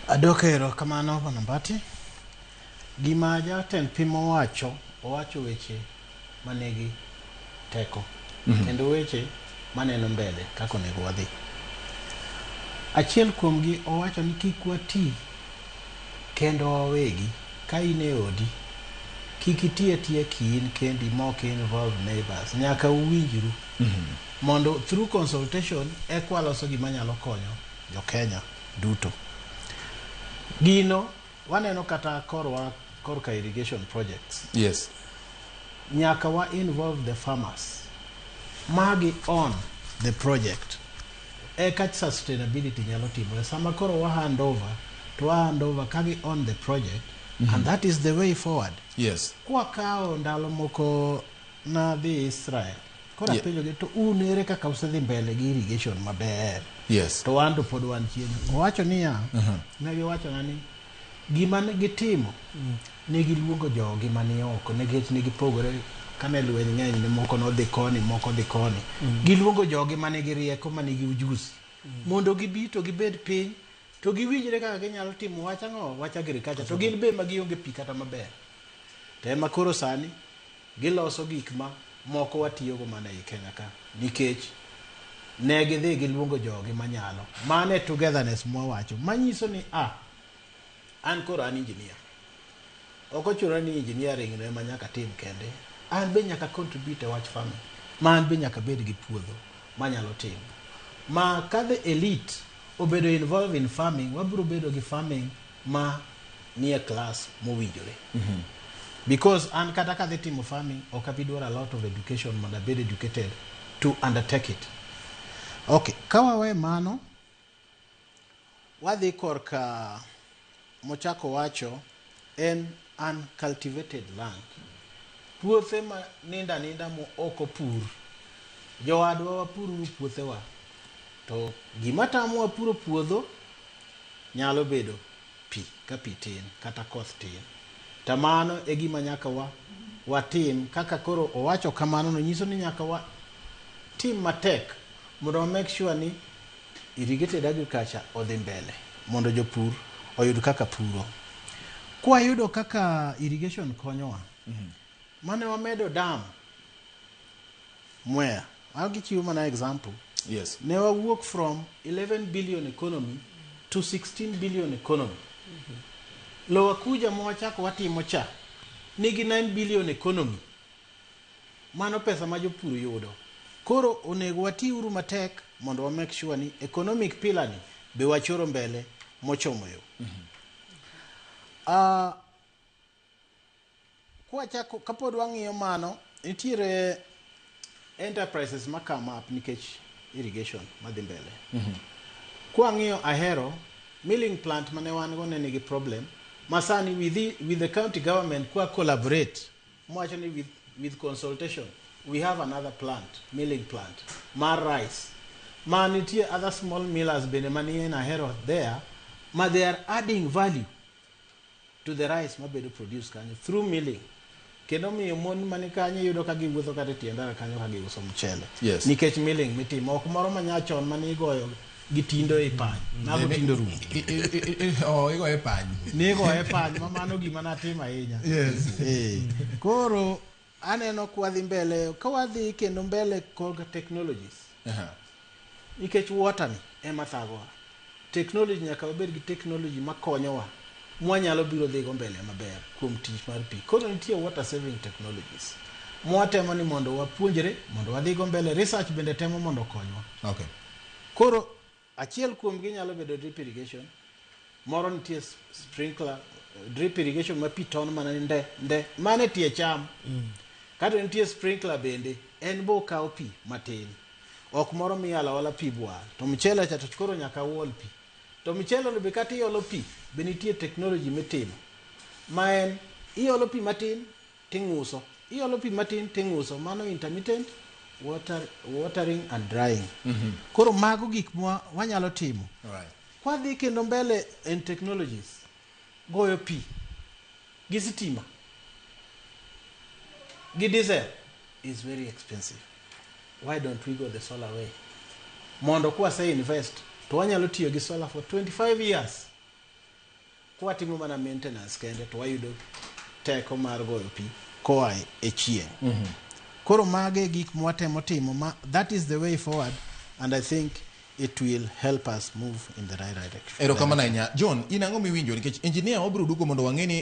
Adwoko erokamano, Bwana Mbati. Gima jatend piny owacho, owacho weche manigi teko kendo weche maneno mbele kaka onego wadhi. Achiel kuomgi, owacho ni kik wati kendo wawegi. Ka in e odi, kik iti atiya kiin kendi mok involve neighbors. Nyaka uwinjru mondo through consultation eka waloso gima nyalo konyo jo Kenya duto. Gino waneno kata korwa korka irrigation projects, nyaka wa involve the farmers magi on the project eka sustainability nyalo timore. Sama koro wa hand over, to wa hand over ka gi on the project, and that is the way forward. Kwakawo ndalo moko nadhi Israel, koro apenjogi to un ere kaka usedhi mbele gi irrigation maber to wan to pod wan chien? Owacho niya, ne giwachona ni gima ne gitimo, ne giluongo jogi mani oko nikech ne gipogore kane lweny ng'eny ni moko nodhi koni, moko dhi koni. Giluongo jogi manigi rieko, manigi ujuzi, mondo gibi to gibed piny to giwinjre kaka ginyalo timo wach ang'o, wach agriculture, to gin be ma gionge pi kata maber. To ema koro sani giloso gik ma moko watiyogo mana ei Kenya ka nikech ne gidhi giluongo jogi manyalo. Mano e togetherness mwawacho, manyiso ni a an koro an engineer, ok ochuno ni engineering no ema nyaka tim kende. An be nyaka contribute e wach farming, ma an be nyaka bed gi puodho manyalo timo. Ma ka the elite obedo involved in farming, wabiro bedo gi farming ma nie class mowinjore, because an kata kadhi timo farming, ok abi dwaro a lot of education mondo abed educated to undertake it. Okay, ka wawe mano, wadhi korka mochako wacho en uncultivated land, puothe ma ninda ninda mo ok opur. Jowadwa, wapururu puothewa. To gima tamowa puro puodho nyalo bedo pi, ka pi tin kata koth tin. To mano e gima nyaka wa watim. Kaka koro owacho kamano no nyiso ni nyaka wa tim matek mondo wa make sure ni irrigated agriculture odhi mbele mondo jopur oyud kaka puro. Kwayudo kaka irrigation konyowa, mane wamedo dam Mwea, agichiwo mana example, ne wawuok from 11 billion economy to 16 billion economy. Lower Kuja mwachako watimo cha nigi 9 billion economy. Mano pesa ma jopur yudo. Koro onego watiuru matek mondo wa make sure ni economic pillar ni be wachoro mbele mochomo yo. Kwachako kapod wang'iyo mano, nitiere enterprises ma come up nikech irrigation madhi mbele. Kwang'iyo Ahero milling plant mane wan go ne nigi problem ma sani with the county government kwa collaborate mwacho ni with consultation we have another plant, milling plant mar rice, ma nitie other small millers bende manie in Ahero there ma they are adding value to the rice mabedo produce kanyo through milling, kendo miyo mon mani kanyo yudo ka giwuotho kata e tie ndara kanyo ka giuso mchele nikech milling mitimo ok moro manyachon mane igoyo gi tindo e pany, mago tindo rumo. Oh, igoye pany. Nigoye pany, ma mano gima natimo ahinya. Koro aneno kwadhi mbele, ka wadhi kendo mbele kod technologies nikech water ni ema thagowa. Technology, nyaka wabed gi technology makonyowa mwanyalo biro dhigo mbele maber kuom tich mar pi. Koro nitie water saving technologies mwatemo ni mondo wapuonjre mondo wadhigo mbele. Research bende temo mondo okonywa. Koro achiel kuomgi nyalo bedo drip irrigation, moro nitie sprinkler drip irrigation ma pi ton mana ni nde nde mane tie cham, kato nitie sprinkler bende en bo okawo pi matin, ok moro miolo aola pi bwar. To mchele cha to koro nyaka uol pi, to mchele no be kata iolo pi be nitie technology mitimo ma en iolo pi matin ting'uso, iolo pi matin ting'uso. Mano intermittent watering and drying. Koro mago gik ma wanyalo timo. Kwadhi kendo mbele en technologies goyo pi gi sitima gi diesel is very expensive. Why don't we go the solar way, mondo kwase invest to wanyalo tiyo gi solar for 25 years? Kwatimo mana maintenance kende to wayudo teko mar goyo pi koa e chieng'. Koro mage e gik mwatemo timo ma that is the way forward, and I think it will help us move in the right direction. Erokamano ahinya. John, in ang'o miwinjo? Nikech engineer wabiro duogo mondo wang'e ni